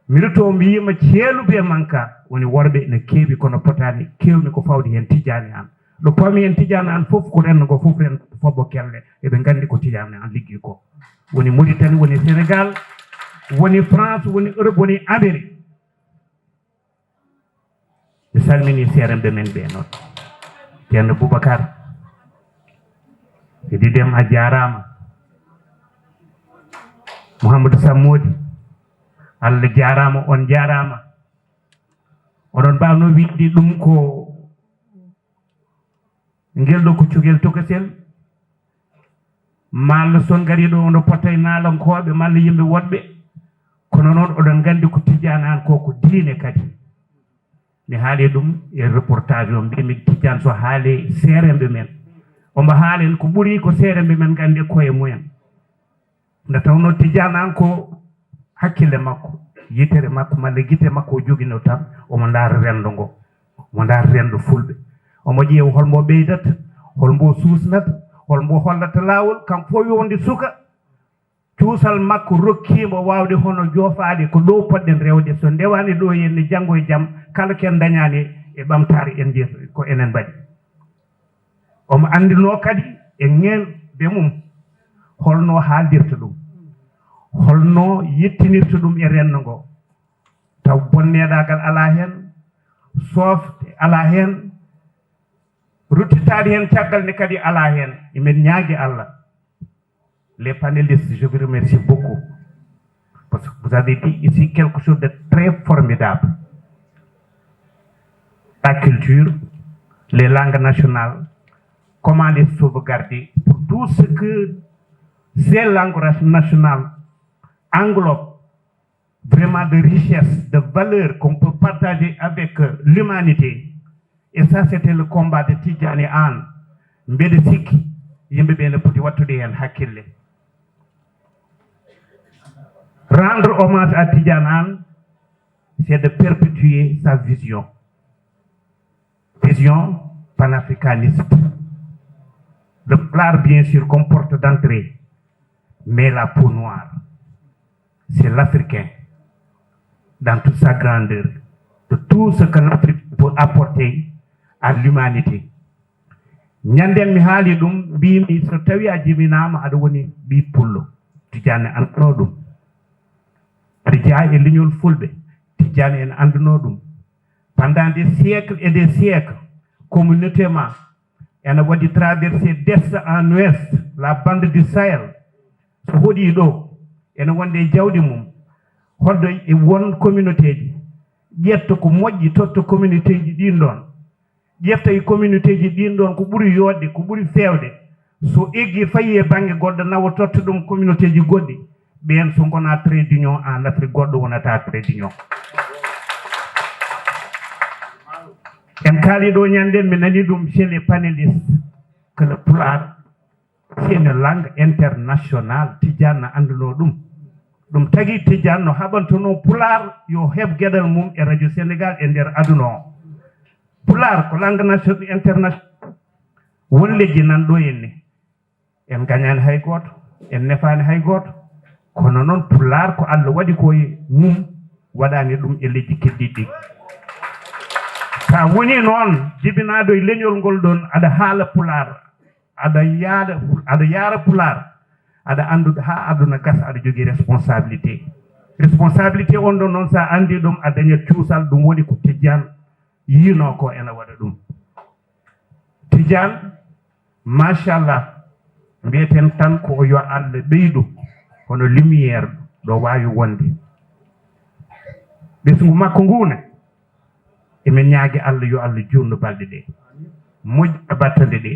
mi rutto mi yima Ceeluɓe Manka, woni worɓe ene keewi kono potaani, keewmi ko fawde heen Tijjaani Aan. Ɗo pawmi heen Tijjaani Aan fof ko renndo ngo fof renndo fof mo kelle, eɓe nganndi ko Tijjaani Aan liggi ko. Woni Mauritanie, woni Sénégal, woni France, woni Europe, woni Amérique. Mi salmini seeremɓe men ɓe noon. Ceerno Boubacar, Sidi Dem, a jaaraama. Mouhamadou Sammoudi, Allah jaaraama, on jaaraama. Oɗon mbaawno wiide ɗum ko ngel ɗo ko cogel tokosel, malla so on ngarii ɗo oɗon potta e naalankooɓe malla yimɓe woɗɓe, kono noon oɗon nganndi ko Tijjaan Aan ko, ko diine kadi. Mi haali ɗum e reportage o, mbimi Tijjaan so haali seeremɓe men, omo haalen ko ɓuri ko seeremɓe men nganndi koye mumen. Nde tawnoo Tijjaan Aan ko hakkille makko, yitere makko malla gite makko o joginoo tan, omo ndaara renndo ngo, omo ndaara renndo fulɓe. Omo ƴeewa hol mbo ɓeydata, hol mbo suusnata, hol mbo hollata laawol, kam fof wonde suka. Cuusal makko rokkii mbo waawde hono joofaade ko ɗo poɗɗen rewde. So ndewaani ɗo henne, janngo e jam, kala ko en ndañaani e ɓamtaare en jeeto ko enen mbaɗi. Omo anndinoo kadi e ŋeeñɓe mum holno haaldirta ɗum, holno yettinirta ɗum e renndo ngo, taw bonneeɗaagal alaa heen, soofte alaa heen, ruttitaade heen caggal nde kadi alaa heen. Emin ñaagi Allah. Les panélistes, je vous remercie beaucoup. Parce que vous avez dit ici quelque chose de très formidable. La culture, les langues nationales, comment les sauvegarder pour tout ce que ces langues nationales englobent vraiment de richesses, de valeurs qu'on peut partager avec, euh, l'humanité. Et ça, c'était le combat de Tijjani Anne. Mbeɗa sikki yimɓe ɓe ne poti wattude heen hakkille. Rendre hommage à Tijjani Anne, c'est de perpétuer sa vision. Vision panafricaniste. Le foulard, bien sûr, comme porte d'entrée, mais la peau noire, c'est l'Africain dans toute sa grandeur, de tout ce que l'Afrique peut apporter à l'humanité. Ñanden mi haali ɗum, mbimi so tawi a jibinaama aɗa woni ɓii pullo, Tijjani annduno ɗum. Aɗa jeyaa e leñol fulɓe, Tijjani en annduno ɗum. Pendant des siècles et des siècles, communauté ma ena waɗi traversé d'est en ouest, la bande du Sahel. So hoɗi ɗo, ene wonde e jawɗi mum, hoddo e won communauté ji, ƴetta ko moƴƴi totta communauté ji ɗin ɗon, ƴetta e communauté ji ɗin ɗon ko ɓuri yooɗde, ko ɓuri feewde, so eggi fayi e bannge goɗɗo nawa totta ɗum communauté ji goɗɗi, ɓeen so ngonaa trait d'union en Afrique goɗɗo wonata trait d'union. En kaali ɗo ñande, mi nani ɗum chez les panélistes, que le pulaar c'est une langue internationale. Tijaan na annduno ɗum. Ɗum tagi Tijaan no haɓantono pulaar yo heɓ geɗal mum e radio Sénégal e nder aduna o. Pulaar ko langue nation international. Won leƴƴi nan ɗo en ni, en gañani hay gooto, en nefani hay gooto, kono noon pulaar ko Allah waɗi ko e mum, waɗani ɗum e leƴƴi keddiɗi ɗi. Sa woni noon jibinaɗo e leñol ngol ɗon, aɗa haala pulaar, aɗa yaada, aɗa yaara pulaar, aɗa anndude haa aduna gasa, aɗa jogii responsabilité. Responsabilité on ɗon noon, sa anndi ɗum, a dañat cuusal. Ɗum woni ko Tijaan yino ko ena waɗa ɗum. Tijaan, machallah, mbiyeten tan ko yo Allah ɓeydu hono lumière ɗo waawi wonde. Ɓesngu makko ngu ne, emin ñaagi Allah yo Allah juutnu balɗe ɗe, moƴƴa battande ɗe.